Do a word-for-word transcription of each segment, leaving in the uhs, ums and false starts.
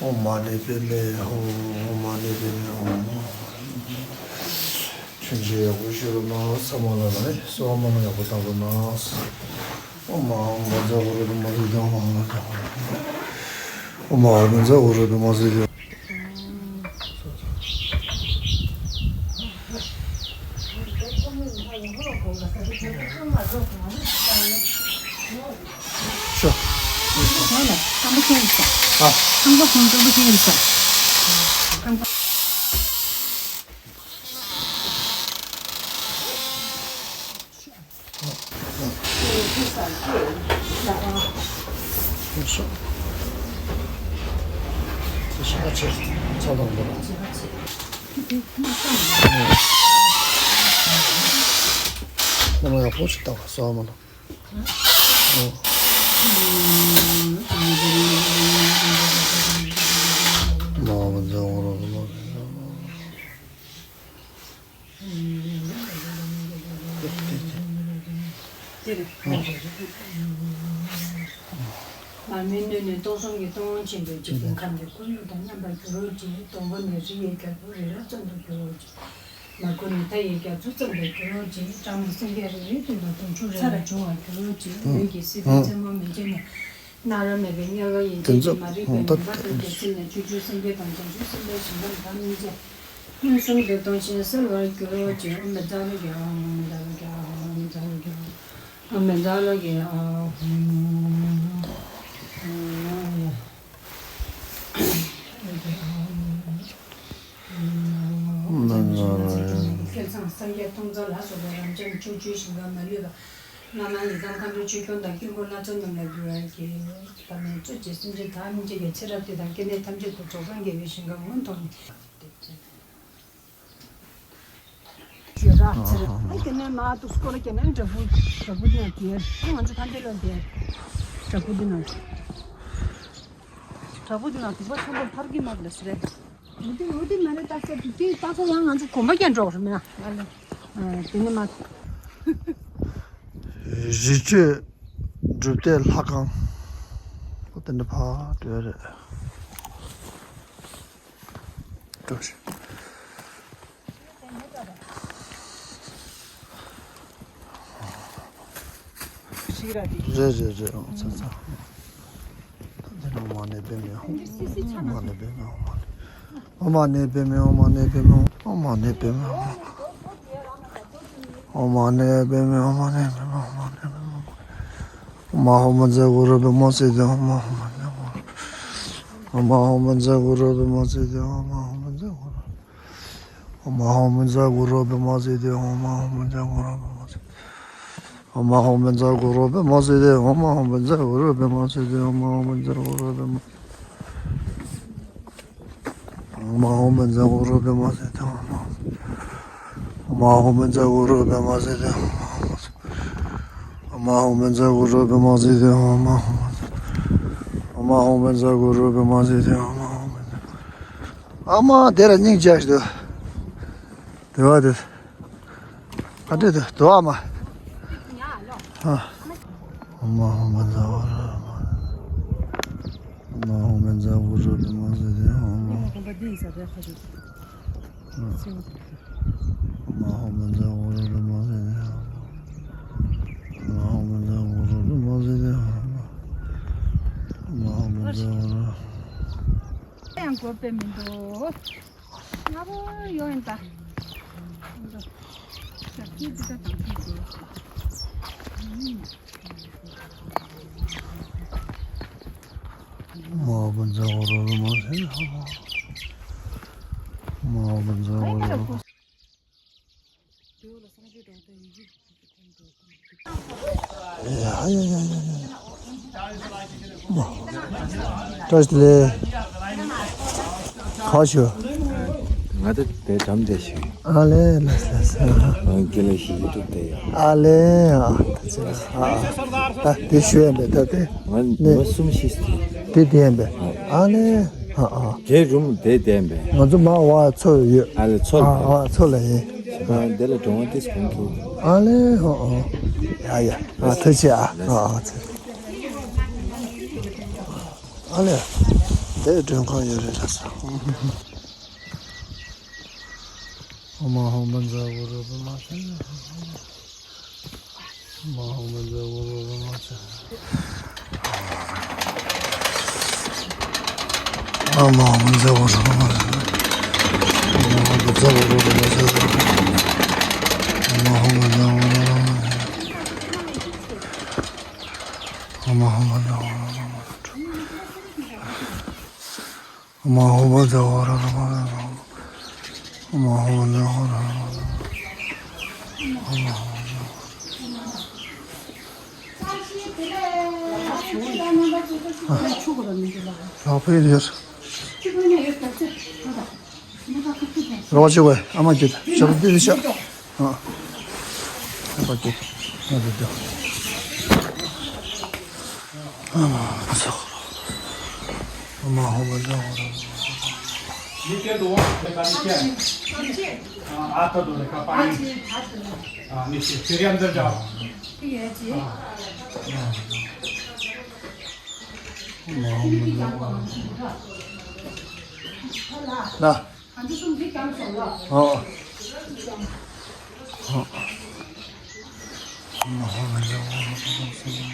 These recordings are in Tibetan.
ཨོཾ་མ་ཎི་པདྨེ་ཧཱུྃ། ཨོཾ་མ་ཎི་པདྨེ་ཧཱུྃ། མཆོད་མཇལ་ཡག་པོ་ཞུ་རོགས་གནང་། ཚང་མ་ལ་ནི་གསོལ་བ་སྨོན་ལམ་ཡག་པོ་བཏང་རོགས་གནང་། ཨོཾ་ཨཱཿཧཱུྃ་བཛྲ་གུ་རུ་པདྨ་སིདྡྷི་ཧཱུྃ། ཨོཾ་ཨཱཿཧཱུྃ་བཛྲ་གུ་རུ་པདྨ་སིདྡྷི། ཤོ། ཨ། མར་མེ་མནོས་ནས་སྟོང་གསུམ་གྱི་སྟོང་ཆེན་པོའི་འཇིག་རྟེན་ཁམས་ཀྱི་ཁོར་ཡུག་དང་མཉམ་པར་འགྱུར་རོ་གཅིག། སྡོང་པོ་ནས་རིགས་ཡོད་རྒྱལ་པོ་རི་རབ་ཙམ་དུ་འགྱུར་རོ་གཅིག། མར་ཁུ་ནས་མཐའ་ཡས་རྒྱ་མཚོ་ཙམ་དུ་འགྱུར་རོ་གཅིག། སྦྲང་མ་སེང་གེ་རེ་རེའི་མདུན་དུ་དུང་ཕྱུར་རེ་ལ་འབྱུང་བར་འགྱུར་རོ་གཅིག། ལུས་ཀྱི་སྲིད་པའི་རྩེ་མོ་མི་འབྱེད་ནས། ནག་རོ་མེད་པའི་དམྱལ་བ་ཡན་ཆད་ཀྱི་མ་རིག་པའི་མུན་པ་ཐམས་ཅད་སེལ་ནས་ཆོས་སྐྱོང་སེང་གེ་དང་བྱང་ཆུབ་སེམས་དཔའི་ཞིང་ཁམས་ཐམས་ཅད་མངོན་སུམ་དུ་སྟོང་ཞིང་གསལ་བར་འགྱུར་རོ་གཅིག། ཨོཾ་བཛྲ་གུ་རུ་བཛྲ་གུ་རུ་བཛྲ་གུ་རུ། མེ་མཛའ་ལ་གི། སེམས་ཅན་ཐམས་ཅད་སྐྱོང་བའི་ཞིང་ཁམས་མ་ལུས་པ། བླ་མ་ཡི་དམ་མཁའ་འགྲོ་ཆོས་སྐྱོང་དང་དཀྱིལ་འཁོར་ལྷ་ཚོགས་རྣམས་ལ་འབུལ་བ་ཡི། བདག་མེད་གཙོ་ཆེ་སེམས་ཅན་ཐམས་ཅད་ཀྱི་ཚེ་རབས་འདི་དང་སྐྱེ་གནས་ཐམས་ཅད་དུ་རྫོགས་སངས་རྒྱས་པའི་ཞིང་ཁམས་མངོན་མཐོང་ནས། ཞེས་ར་ཚེ་རབས་དེ་ནས་མ་ཏུ་སྐོར་རྒྱ་ནས་བྲག་ཕུག་བྲག་ཕུག་འདི་ན་དེ་ང་ཚོ་ཐམས་ཅད་ལ་དེ་བྲག་ཕུག་འདི་ན་བྲག་ཕུག་འདི་ན་སྡིག་པ་ཆེན་པོ་ལྷར་གྱིས་མ་ལས་ཟེར། འོ་དེ་འོ་དེ་མ་རེད། རྟགས་གསལ་དེ་རྟགས་གསལ་ཡང་ང་ཚོ་གོམ་པ་རྒྱག་འགྲོ་བ་རེད་མིན་ན། ཨ་ལེ། ཨ་དེ་ནས་མ། རི་ཁྲོད་སྒྲུབ་སྡེ་ལྷ་ཁང་། འོ་དེ་འདྲ་ཕར་འགྲོ་རེད། འགྲོ་ཞིག་རེད་རེད་རེད། ཨོ་ཚ་ཚ། འདི་ནི་ཨོཾ་མ་ཎི་པདྨེ་ཧཱུྃ། ཨོཾ་མ་ཎི་པདྨེ་ཧཱུྃ། ཨོཾ་མ་ཎི་པདྨེ་ཧཱུྃ། ཨོཾ་མ་ཎི་པདྨེ་ཧཱུྃ། ཨོཾ་མ་ཎི་པདྨེ་ཧཱུྃ། ཨོཾ་མ་ཎི་པདྨེ་ཧཱུྃ། ཨོཾ་མ་ཧཱུྃ་བཛྲ་གུ་རུ་པདྨ་སིདྡྷི། ཨོཾ་མ་ཧཱུྃ་བཛྲ་གུ་རུ། ཨོཾ་མ་ཧཱུྃ་བཛྲ་གུ་རུ་པདྨ་སིདྡྷི། ཨོཾ་མ་ཧཱུྃ་བཛྲ་གུ་རུ། ཨོཾ་མ་ཧཱུྃ་བཛྲ་གུ་རུ་པདྨ་སིདྡྷི། ཨོཾ་མ་ཧཱུྃ་བཛྲ་གུ་རུ་པདྨ་སིདྡྷི། ཨོཾ་མ་ཧཱུྃ་བཛྲ་གུ་རུ་པདྨ་སིདྡྷི། ཨོཾ་མ་ཧཱུྃ་བཛྲ་གུ་རུ་པདྨ་སིདྡྷི། ཨོཾ་མ་ཧཱུྃ་བཛྲ་གུ་རུ་པདྨ། ཨོཾ་མ་ཧཱུྃ་བཛྲ་གུ་རུ་པདྨ་སིདྡྷི། ཨོཾ་མ་ཧཱུྃ་བཛྲ་གུ་རུ་པདྨ་སིདྡྷི། ཨོཾ་མ་ཧཱུྃ་བཛྲ་གུ་རུ་པདྨ་སིདྡྷི། ཨོཾ་མ་ཧཱུྃ་བཛྲ་གུ་རུ་པདྨ་སིདྡྷི། ཨོཾ་མ་ཧཱུྃ་བཛྲ། ཨ་མ་དེ་ལ་སྙིང་རྗེ་ཞིག་འདུག་དེ་བ་དེ། ཨ་འདྲེ་དེ་དུ་བ་མ། ཨ། ཨོཾ་མ་ཧཱུྃ་བཛྲ་གུ་རུ། ཨོཾ་མ་ཧཱུྃ་བཛྲ་གུ་རུ་པདྨ་སིདྡྷི། ཨོཾ་མ། ཨོཾ་མ་ཧཱུྃ་བཛྲ་གུ་རུ་པདྨ་སིདྡྷི། ཨོཾ་མ་ཧཱུྃ་བཛྲ་གུ་རུ་པདྨ་སིདྡྷི། ཨོཾ་མ་ཧཱུྃ་བཛྲ་གུ་རུ། ཡང་དགོས་པས་མི་འདུག་སྔ་པོ་ཡོང་ཡིན་ད། ཞབས་ཀྱི་འདི་ད་དང་ཐུག་འདུག་མ་འོངས་པ་མཛའ་བོ་རོ་རོ་མ་ཟེར། མ་འོངས་པ་མཛའ་བོ་རོ་རོ། ཡ་ཡ་ཡ་ཡ་ཡ། བཀྲ་ཤིས་བདེ་ལེགས། ག་ཞུ། ང་ད་དེ་འགྲམ་དེ་ཞུ། ཨ་ལེ་ལེ་ལེ་ལེ། ང་དགེ་ལ་ཞིག་ཡུ་ཊུབ་དེ་ཡ། ཨ་ལེ་ཨ་ད་ཅི་ཨ་ཨ་ད་དེ་ཞུ་ཡ་མེད་ད་དེ། ང་ནི་ང་གསུམ་ཤིས་ཏེ། དེ་དེ་ཡིན་པས། ཨ་ལེ་ཨ་ཨ། དེ་རུམ་དེ་དེ་ཡིན་པས། ང་ཚོ་མ་བ་ཚོ་ཡོད། ཨ་ལེ་ཚོ་ཨ་ཨ་ཚོ་ལ་ཡིན། ང་དེ་ལ་གྲོང་བ་ཏིས་གོང་གི། ཨ་ལེ་ཨ་ཨ། ཡ་ཡ་ཨ་ཐུགས་རྗེ་ཆེ་ཨ་ཨ་ཨ་ཚེ། ཨ་ལེ། དེ་མགྲོན་ཁང་ཡོད་རེད་ལ་ས། ཨོཾ་ཨཱཿཧཱུྃ་བཛྲ་གུ་རུ་པདྨ་སིདྡྷི། ཨོཾ་ཨཱཿཧཱུྃ་བཛྲ་གུ་རུ་པདྨ་སིདྡྷི། ཨོཾ་ཨཱཿཧཱུྃ་བཛྲ་གུ་རུ་པདྨ་སིདྡྷི། ཨོཾ་ཨཱཿཧཱུྃ་བཛྲ་གུ་རུ་པདྨ་སིདྡྷི། ཨོཾ་ཨཱཿཧཱུྃ་བཛྲ་གུ་རུ་པདྨ་སིདྡྷི། ཨོཾ་ཨཱཿཧཱུྃ་བཛྲ་གུ་རུ་པདྨ་སིདྡྷི། ཨོཾ་ཨཱཿཧཱུྃ་བཛྲ་གུ་རུ་པདྨ་སིདྡྷི། ཨོཾ་ཨཱཿཧཱུྃ་བཛྲ་གུ་རུ་པདྨ་སིདྡྷི། ཨོཾ་ཨཱཿཧཱུྃ་བཛྲ་གུ་རུ། ལག་པས་ལེར། རོགས་བྱེད་པས་ཨ་མ་ཁྱེད་ཞབས་བརྟན་ཤག་ཨ། ཨ་མ་ཁྱེད་ཨ་རེ་ད། ཨ་མ་ཚོ། ཨོཾ་ཨཱཿཧཱུྃ་བཛྲ་གུ་རུ། ནི་ཀྱེ་དོ་ཀ་ནི་ཀྱེ། ཨ་ཐ་དོ་ནི་ཀ་པ་ནི། ཨ་ནི་ཀྱེ་ཀྱེ་རིམ་དར་ཇ། ཨོཾ་ཨཱཿཧཱུྃ་བཛྲ་གུ་རུ། ན། ཨོ། ཨོཾ་ཨཱཿཧཱུྃ་བཛྲ་གུ་རུ་པདྨ་སིདྡྷི།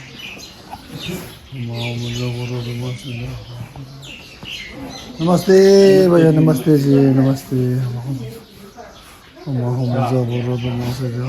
ཨོཾ་ཨཱཿཧཱུྃ་བཛྲ་གུ་རུ་པདྨ་སིདྡྷི། नमस्ते भैया, नमस्ते जी, नमस्ते। ཨོཾ་ཨཱཿཧཱུྃ་བཛྲ་གུ་རུ་པདྨ་སིདྡྷི།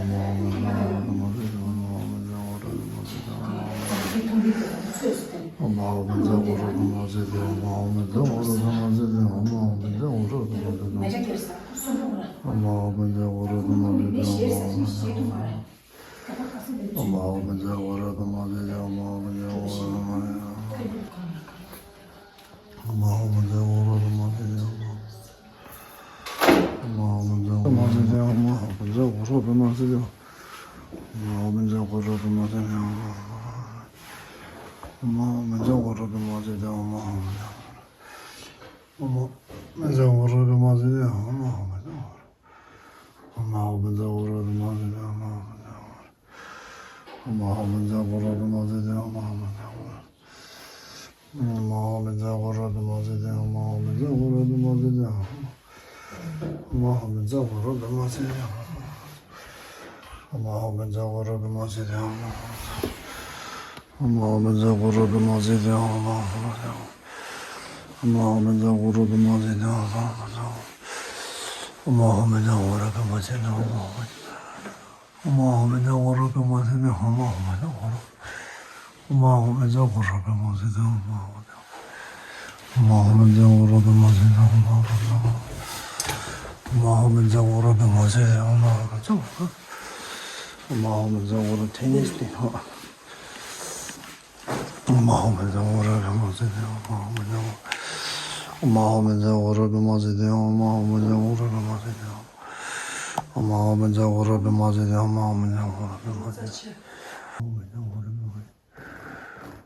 Tennis.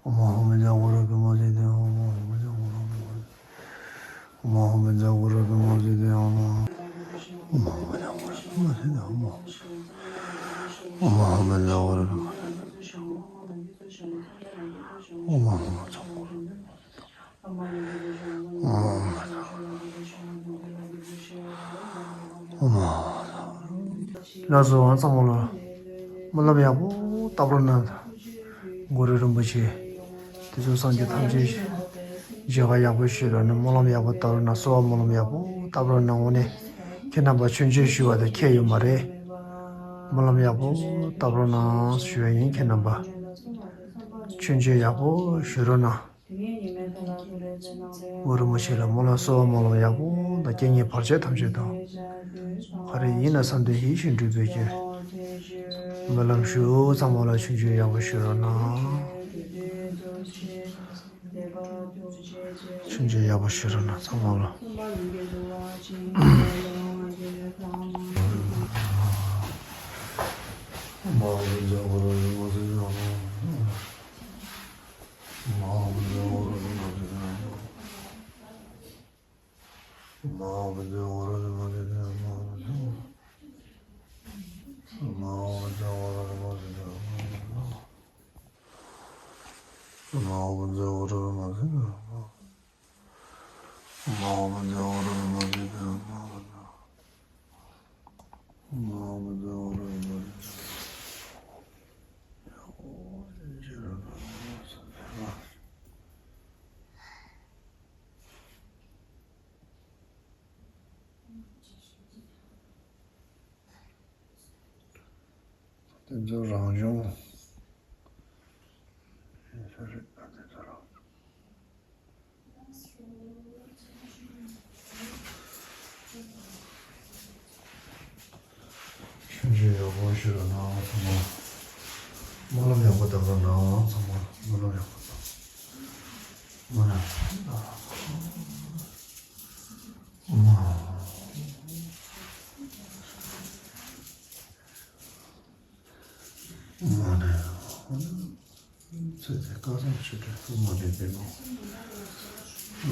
ཨོཾ་ཨཱཿཧཱུྃ་བཛྲ་གུ་རུ་པདྨ་སིདྡྷི་ཧཱུྃ། ཨོཾ་ཨཱཿཧཱུྃ་བཛྲ་གུ་རུ་པདྨ་སིདྡྷི་ཧཱུྃ། ཨོཾ་ཨཱཿཧཱུྃ་བཛྲ་གུ་རུ་པདྨ་སིདྡྷི་ཧཱུྃ། ཨོཾ་ཨཱཿཧཱུྃ་བཛྲ་གུ་རུ་པདྨ་སིདྡྷི་ཧཱུྃ། ཨོཾ་ཨཱཿཧཱུྃ་བཛྲ་གུ་རུ། ལགས་སོ། ཚང་མ་ལ་སྨོན་ལམ་ཡག་པོ་བཏབ་རོགས་གནང་། གུ་རུ་རིན་པོ་ཆེ་དེ་ཚོ་སངས་རྒྱས་ཐམས་ཅད་མཇལ་ཁ་ཡག་པོ་ཞུ་རོགས་གནང་། སྨོན་ལམ་ཡག་པོ་བཏབ་རོགས་གནང་། གསོལ་བ་སྨོན་ལམ་ཡག་པོ་བཏབ་རོགས་གནང་། དངོས་གནས་ཁྱེད་རྣམ་པ་ཆོས་མཇལ་ཞུ་བ་དེ་ཁྱད་ཡོད་མ་རེད། སྨོན་ལམ་ཡག་པོ་བཏབ་རོགས་གནང་ཞུ་བ་ཡིན། ཁྱེད་རྣམ་པ་ཆོས་མཇལ་ཡག་པོ་ཞུ་རོགས་གནང་། གུ་རུ་རིན་པོ་ཆེ་ལ་སྨོན་ལམ་གསོལ་བ་སྨོན་ལམ་ཡག་པོ་དང་། རྐྱེན་ངན་བར་ཆད་ཐམས་ཅད་དང་། ག་རེ་ཡིན་ན་བསམ་དོན་ཡིད་བཞིན་འགྲུབ་པའི་ཕྱིར་སྨོན་ལམ་ཞུ། ཚང་མ་ལ་ཆོས་མཇལ་ཡག་པོ་ཞུ་རོགས་གནང་། ཆོས་མཇལ་ཡག་པོ་ཞུ་རོགས་གནང་། ཚང་མ་ལ། དེ་ཚོ་རང་བྱུང་། དེ་ཚོ་རང་བྱུང་། ཆོས་མཇལ་ཡག་པོ་ཞུ་རོགས་གནང་། ཚང་མ་སྨོན་ལམ་ཡག་པོ་བཏབ་རོགས་གནང་། ཚང་མ་སྨོན་ལམ་ཡག་པོ་བཏབ། སྨོན་ལམ། སྨོན་ལམ། སྨོན་ལམ། ཚེ་འདིར་བསྐལ་བཟང་ཆོས་སྒྲོན་ཕུན་སྨོན་འདུན་པའི་ངང་།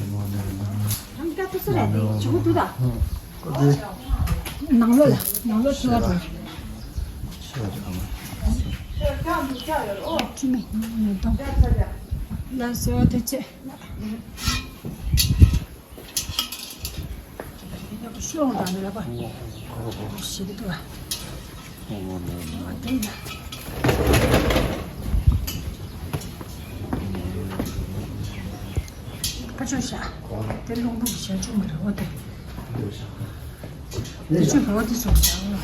སྨོན་ལམ། རང་ཀྱང་ཏུ་ས་ར་དེ་ཇི་གུ་དུ་ད། ཨ་དེ། ནང་ལོགས་ལ་ནང་ལོགས་ཐུ་བ་དང་། ཤ་ར་མ། ཁྲི་མེད་ནས་དང་། ལ་སོ་དེ་ཆེ། ཤོང་དང་ལ་པ། ཞིག་ཏུ་བ། ཁ་ཆོ་ཤ། དེ་རླུང་བུ་གི་ཤ་ཆུ་མ་རེད་འོ་དེ། དེ་ཆུ་ག་བ་དེ་སོང་ཤ་འོ།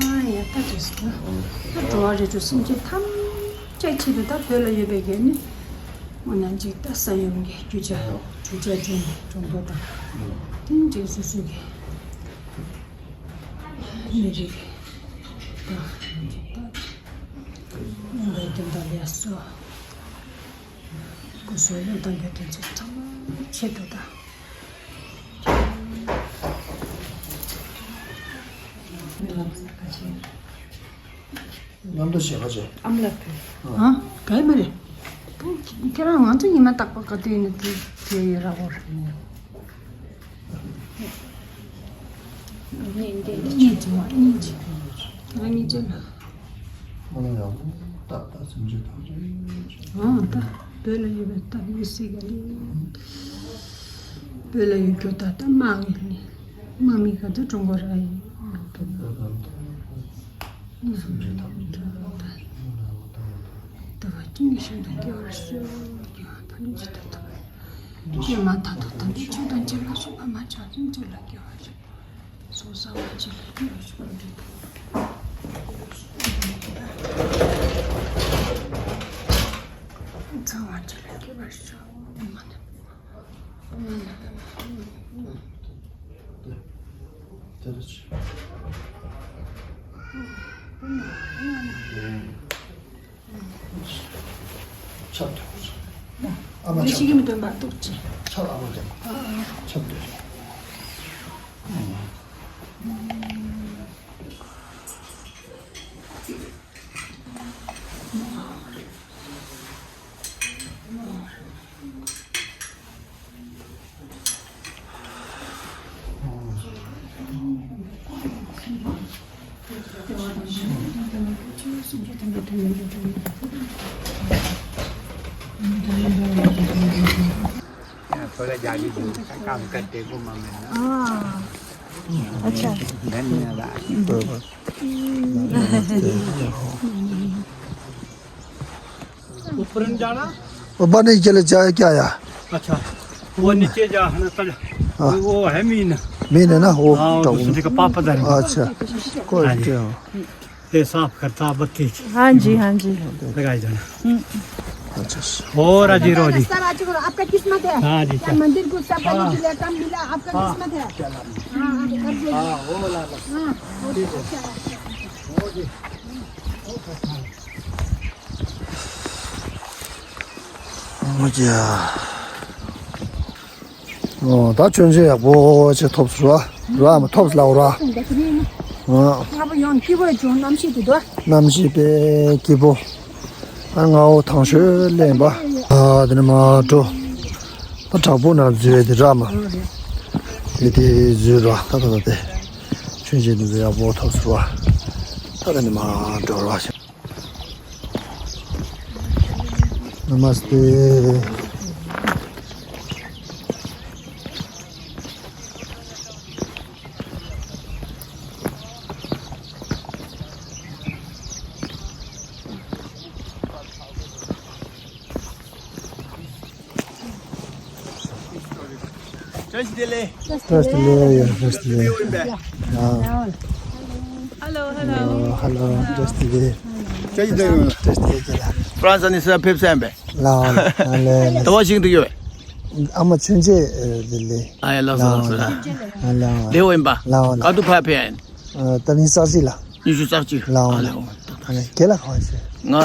ཨ་ཡ་ད་དེ་སོང་ན། ད་འགྲོ་བ་རིགས་དྲུག་སེམས་ཅན་ཐམས་ཅད་ཆེད་དུ་ད་བོད་ལ་ཡོད་པའི་གེ་ནི། འོ་ན་འཇིག་ལྟ་ས་ཡོམ་གྱི་རྒྱུ་ཆ་གྲུ་ཆ་ཅན་གྲུ་མགོ་དང་། དེ་འཇིག་སོ་སོ་གི་མི་རིགས་དང་འཇིག་ལྟ་སྙིང་པའི་དོན་དག་ལས་སོ། སྐུ་གསོལ་བ་དང་གི་དོན་ཚན་ཚང་མ་ཆེད་དུ་དང་། མི་ལ་ཁ་ཆེ། མཉམ་དུ་བྱེད་པ་བྱེད། ཨ་མ་ལགས་ཕུལ། ཨ། ག་ཡི་མ་རེད། ཁྱེད་རང་ང་ཚོ་ཉི་མ་རྟག་པར་ག་དུས་ཡིན་ན་དེ་དེ་ཡི་ར་བོར། གཉིས་ཅི་མ་གཉིས་ཅི། ཁྱེད་རང་གཉིས་ཅི་ལ། ཨ་ད་བོད་ལ་ཡོད་པའི་ད་མི་སྲིད་ག་ལེ། བོད་ལ་ཡོད་རྒྱུ་ད་ད་དམག་ཡིན་ནི། དམག་མི་ག་ཚོད་གྲོངས་པ་ར་ཡིན། ད་བ་ཅུང་གི་ཤིན་ཏུ་སྐྱེ་བར་ཤོག་ཕ་ལུ་ཅི་ད་ད་ཀྱེ་མ་ད་ད་ད་འདི་ཆོས་དང་བཅས་པ་སོགས་པ་མ་ཆགས་ཅིང་ཅི་ལ་སྐྱེ་བར་ཤོག་སོ་སོ་བ་ཅི་ལ་སྐྱེ་བར་ཤོག་ཚང་བ་ཅི་ལ་སྐྱེ་བར་ཤོག་དེ་རེད། ཆབ་ཐོབ། ཨ་མ་ཆབ་ཐོབ། ཨ་མ་ཆབ་ཐོབ། ཆབ་ཨ་མ་ཆབ་ཐོབ། ཆབ་ཐོབ། थोड़ा ज्यादा दूर का काम करते को मामे ना। हाँ। अच्छा। धन्यवाद। ऊपर नहीं जाना। वो बने के लिए जाए क्या यार? अच्छा, वो नीचे जा, है ना, चल। हाँ। वो है मीन। मीन है ना, वो हाँ, वो तो दूसरे का पापा धर। अच्छा, कोई हाँ जी। क्या? ये साफ करता बत्ती। हाँ जी, हाँ जी। लगाई जाना। हम्म। अच्छा, अच्छा। और राजी रो जी। रास्ता राजी करो, आपका किस्मत है। हाँ जी, क्या चल। मंदिर को सब करने के लिए काम मिला, आपका हाँ। किस्मत है। हाँ, आप कर दो। हाँ, वो वाला। हाँ, वो ठीक है। अच्छा है। वो जी। ཨོ་ཀྱེ། ཨོ་ད་མཆོད་མཇལ་ཡག་པོ་ཅིག་ཐོབ་སོང་ར། ར་མ་ཐོབ་སླ་བོ་ར། ཨོ། ང་པོ་ཡང་སྐྱིད་པོ་བྱུང་གནམ་གཤིས་དེ་དོ། གནམ་གཤིས་དཔེ་སྐྱིད་པོ། ཨ་ང་འོ་ཐང་ཤོད་ལེན་པ། ཨ་དེ་ནས་མ་འགྲོ། ད་བྲག་ཕུག་ནང་འཛུལ་དེ་ར་མ། དེ་དེ་འཛུལ་ར་ད་ད་ད་དེ། མཆོད་མཇལ་དེ་ཚོ་ཡག་པོ་ཐོབ་སོང་ར། ད་དེ་ནས་མ་འགྲོ་ར། नमस्ते। བཀྲ་ཤིས་བདེ་ལེགས། བཀྲ་ཤིས་བདེ་ལེགས། བཀྲ་ཤིས་བདེ་ལེགས། ཨ། Hello, hello. Hello, hello. བཀྲ་ཤིས་བདེ་ལེགས། བཀྲ་ཤིས་བདེ་ལེགས། ཧྥ་རན་སི་ནས་ཕེབས་སམ་པས། ལའོ་ལ་ལེ་ལེ། ད་བ་ཞིག་འདུག་ཡོད། ཨ་མ་ཆུན་ཆེ་ལེ་ལེ། ཨ་ཡ་ལགས་སོ་ལགས་སོ། ལའོ་ལ། བདེ་བོ་ཡིན་པ། ལའོ་ལ། ག་དུས་ཕར་ཕེབས་ཡིན། ད་ནི་ས་གཅིག་ལ། ཉི་ཤུ་རྩ་གཅིག་ལའོ་ལ། ཨ་ལེ་ཨོ། ཨ་ལེ་ཁྱེད་ལ་ག་བ་ཞིག་ང་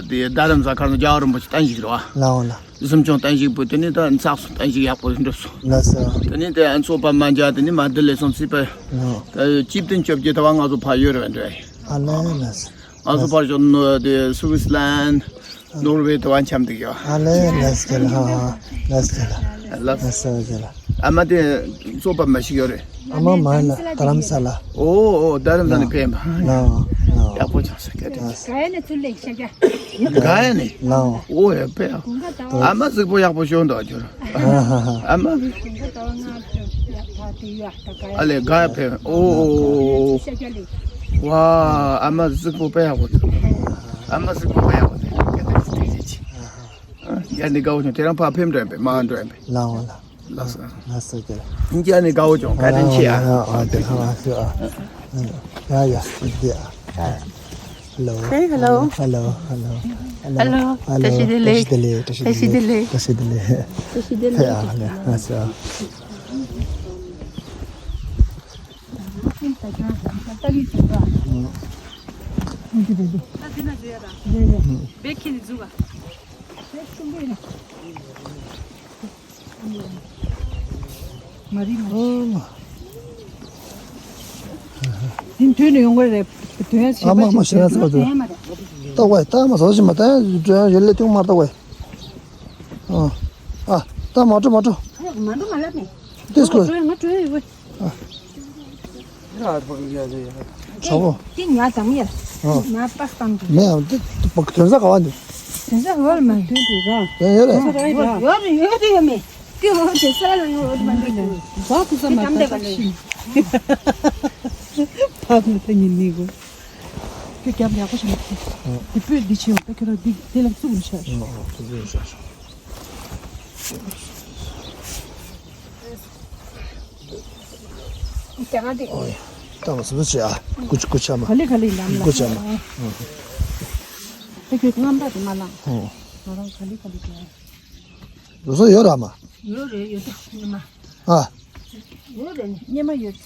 དེ་རྡ་རམ་ས་ཁར་ནས་རྒྱལ་བ་རིན་པོ་ཆེ་བརྟན་བཞུགས་རེད་བ། ལའོ་ལ། སུམ་ཆུང་བརྟན་བཞུགས་པོ་དེ་ནི་ད་འཚག་སོང་། བརྟན་བཞུགས་ཡག་པོ་འགྲུབ་སོང་། ལགས་སོ། དེ་ནི་དེ་ཨ་མཚོ་པདྨ་མཇལ། དེ་ནི་མ་བདེ་ལེགས་སོང་སྲིད་པ། ལའོ། ད་གཅིག་བདུན་བཅོ་བརྒྱད་ད་བ་ང་ཚོ་ཕར་ཡོད་རེད་བ་འདྲ། ཨ་ལེ་ལགས་སོ། ང་ཚོ་ཕར་ཞོག་ནོ་དེ་སུ་ཝི་སི་ལན། ནོར་ཝེ་དུ་བ་འཆམ་འདུག་ཡོད། ཨ་ལེ་ལགས་སོ་ལགས། ལགས་སོ་ལགས། ལགས་སོ་ལགས། ཨ་མ་དེ་མཚོ་པདྨ་ཞིག་ཡོད་རེད། ཨ་མ་མ་ལ་རྡ་རམ་ས་ལ། ཨོ་ཨོ་རྡ་རམ་ས་ནས་ཕེབས་མ། ལའོ་ལའོ། ཡག་པོ་བྱུང་སོང་། སྐད་དྲན། ག་ཡ་ནས། ལའོ། ཨོ་ཡ་ཕེབས། ཨ་མ་གཟིགས་པོ་ཡག་པོ་ཤོང་འདུག་ཁྱོད། ཨ་མ། ཨ་ལེ་ག་ཡ་ཕེབས། ཨོ་ཨོ་ཨོ། ཝ། ཨ་མ་གཟིགས་པོ་དཔེ་ཡག་པོ་འདུག་ཨ་མ་གཟིགས་པོ་དཔེ་ཡག་པོ་འདུག་སྐད་དྲན་ཅིག་སྐད་དྲན་ཅིག་ཡ་ནི་དགའ་བོ་བྱུང་། དེ་རིང་ཕར་ཕེབས་འགྲོ་ཡིན་པས། མ་འགྲོ་ཡིན་པས། ལའོ་ལ། ལགས་སོ། ལགས་སོ་ཀྱེ། ཡིན་ཀྱང་ནི་དགའ་བོ་བྱུང་། བཀའ་དྲིན་ཆེ་ཨ། ཨ་དེ་ཧ་ཨ་ཤོ་ཨ། ཡ་ཡ་ཡ། Hello. Hey, hello. Hello, hello. Hello. Hello. བཀྲ་ཤིས་བདེ་ལེགས། བཀྲ་ཤིས་བདེ་ལེགས། བཀྲ་ཤིས་བདེ་ལེགས། བཀྲ་ཤིས་བདེ་ལེགས། བཀྲ་ཤིས་བདེ་ལེགས། ཕེབས་ཨ་ལེ། ལགས་སོ། མ་རིག་མ་རིག་དེ་མཐུན་ནས་ཡོང་གི་རེད། དོན་ཡ་བྱེད་པ་ཅིག་བྱེད་དུས་དོན་ཡ་མ་རེད། ལྟ་བས་ལྟ་མ་བཟོ་ཞིག་མ་ལྟ་ཡ་དོན་ཡ་ཡོད་ལས་ཐུང་མ་ལྟ་བས། ཨ་ཨ་ལྟ་མ་འགྲོ་མ་འགྲོ། ཨ་ཡ་མ་འགྲོ་མ་ལབ་ནས། ཏེས་ཀོ། ང་འགྲོ་ཡ་ང་འགྲོ་ཡ་ཡོད་གི། ཚ་བོ། དེ་ཉ་དང་ཡ། ཨ། ཉ་པ་སྟངས་དུ། མེ་ཡང་དེ་དོན་ས་ག་བ་འདུག་དོན་ས་ཧོལ་མ་དོན་དུ་ར། དོན་ཡོད་རེད། ཡོད་རེད་ཡོད་རེད་ཡོད་མེད། དེ་ཧོལ་དེ་ས་ལ་ཡོད་རེད་མ་འདུག་བ་ཁུ་ས་མ་ད་ས་ཤི། བབ་ནི་ད་ཉིན་ནི་གོ། དེ་རྒྱབ་ཡག་པོ་ཞིག་མ་ཐུབ། དེ་སྤོས་འདི་ཆེ་བ་ད་ཁྱོད་རང་འདི་དེ་ལ་བཙུགས་ནས་ཤ་ཤ། ཨོ་ཡ། ཏང་སུ་ཆེ་ཨ། ཀུ་ཆ་ཀུ་ཆ་མ། ག་ལེ་ག་ལེ་ལམ་ལ། ཀུ་ཆ་མ། ཨ། ད་ཁྱོད་རྔམ་པ་དེ་མ་ལངས། ཨོ། ང་རང་ག་ལེ་ག་ལེ་ག་ལེ། རུ་སོ་ཡོད་ར་མ། ཡོད་རེད་ཡོད་ད་ཉི་མ། ཨ། ཡོད་རེད་ཉི་མ་ཡོད།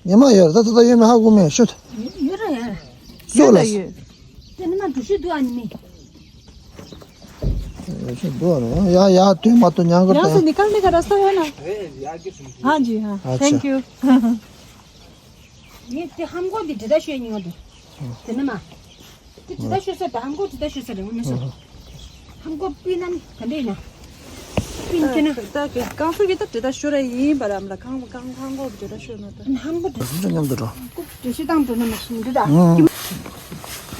ཉི་མ་ཡོད་ད་ད་ད་ཡོད་མེད་ཧ་གོ་མེད་ཤོད། ཡོད་རེད། ཤོད་ལ་ཡོད། དེ་ནི་མ་འགྲུལ་བཞུད་འདུག་ཨ་ནི་མི། ཡ་ཤོད་འདུག་ཨ་རོ་ཡ་ཡ་དུས་མ་གཏོགས་ཉང་གར་ཡང་སུ་ནི་ཀལ་ནི་ག་ར་ས་ཡོད་ན། ཧ་ཇི་ཧ། ཨ་ཆ། Thank you. ངས་དེ་ཧམ་གོ་འདི་འདྲི་ད་ཤོད་ཉོ་འདུག་དེ་ནི་མ། དེ་ཇི་ལྟར་ཤོད་ས་དང་ཧམ་གོ་ཇི་ལྟར་ཤོད་ས་རེད་འོ་ན་ཤོད། ཧམ་གོ་པི་ནམ་ག་འདྲ་ཡིན་ན། པིན་ཁྱེད་ན། ད་གི་ཀང་སུ་གི་ད་ཇི་ལྟར་ཤོད་ར་ཡིན་པ་རམ་ལ་ཀང་ཀང་ཀང་གོ་ཇི་ལྟར་ཤོད་ན་ད། ཧམ་གོ་ཇི་ལྟར་མཉམ་དུ་འགྲོ། ཀུ་ཇི་ཤི་དང་འགྲོ་ན་མ་ཤི་འདི་ད།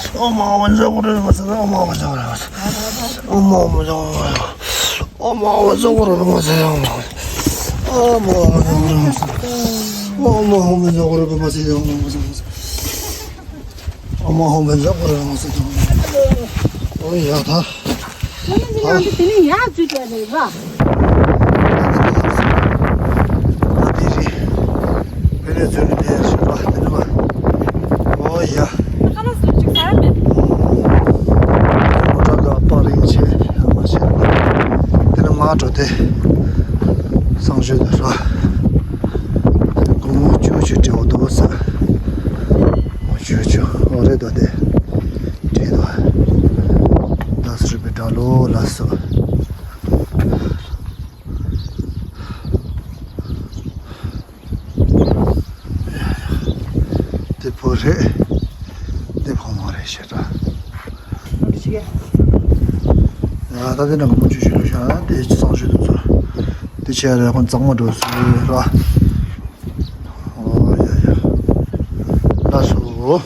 ཨོཾ་ཨཱཿཧཱུྃ་བཛྲ་གུ་རུ་པདྨ་སིདྡྷི། ཨོཾ་ཨཱཿཧཱུྃ་བཛྲ་གུ་རུ་པདྨ་སིདྡྷི། ཨོཾ་ཨཱཿཧཱུྃ་བཛྲ་གུ་རུ་པདྨ་སིདྡྷི། ཨོཾ་ཨཱཿཧཱུྃ་བཛྲ་གུ་རུ་པདྨ་སིདྡྷི། ཨོཾ་ཨཱཿཧཱུྃ་བཛྲ་གུ་རུ་པདྨ་སིདྡྷི། ཨོཾ་ཨཱཿཧཱུྃ་བཛྲ་གུ་རུ་པདྨ་སིདྡྷི། ཨོཾ་ཨཱཿཧཱུྃ་བཛྲ་གུ་རུ་པདྨ་སིདྡྷི། ཨོ་ཡ་ཐ། ཨ་ནི་འདི་ནི་ཡར་འཛུལ་བསྡད་རེད་ར། ཨ་དེ་རེད། དེ་ནས་འཛུལ་ནས་དེ་ཡར་ཞུ་བ་དེ་ནི་བ། ཨོ་ཡ། ཁ་ལག་སོགས་ཅིག་ཟ་ཡ་མེད། མོ་ཊ་ག་པར་རིང་ཆེ་ཡང་མ་ཆེ། དེ་ནི་མ་འགྲོ་དེ། གསང་སྤྱོད་དུ་ར། དེ་ནི་སྒོར་མོ་བཅུ་བཅུ་སྤྲད་འོ་འདུག་ས། སྒོར་མོ་བཅུ་བཅུ་འོ་རེད་དོ་དེ། བྲིས་འདུག་ལགས་སོ་རུ་པའི་དགྲ་ལོ་ལགས་སོ། དེ་བོད་རེད། དེ་བོད་མོ་རེད་ཤེས་ར། ཡ་ད་དེ་ནང་གི་མུ་ཆུ་ཞུ་ལུ་ཤ་དེ་གསང་ཞུ་དུ་ཚོ། དེ་ཆེ་རེད་ཁོང་གཙང་མ་འགྲོ་སུ་ར། ཨོ་ཡ་ཡ། ལགས་སོ།